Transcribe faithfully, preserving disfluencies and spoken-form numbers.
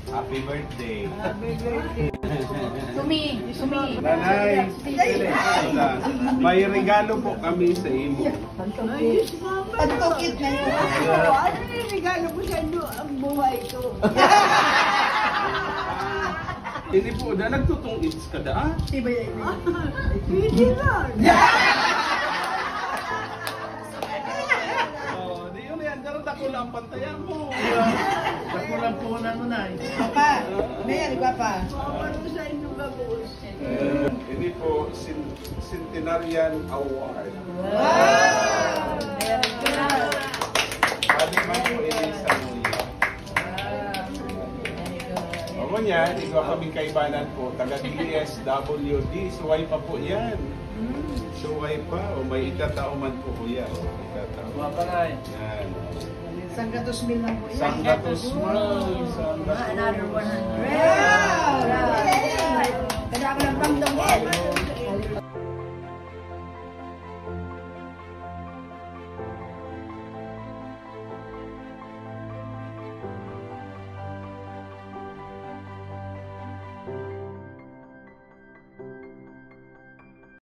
Happy birthday. Happy birthday. To me, to me. Nanay, may regalo po kami sa imo. Ay, Diyos, mama. Pagkukit na yun. Ano yung regalo ko sa inyo? Ang buhay ko. Hindi po, da nagtutong-its ka da. Ah, Di ba yan? Hindi lang. Oh, di yun yan. Pero dako lang ang pantayan mo. Nakulang puhunan mo na eh. Papa, Mayor, Papa. Mama, sa inyo gabos. Eh, hindi po, sin- Centenarian Award. Wow! Very good. Pwede man po ini sa New York. Omo niya, igwa kaming kaibanan po, taga D S W D, suway pa po yan. Suway pa, o may itatao man po po yan. Itatao. Mga pangay. Yan. Sanggatos mil lang po yan. Sanggatos man. Ah, another one hundred.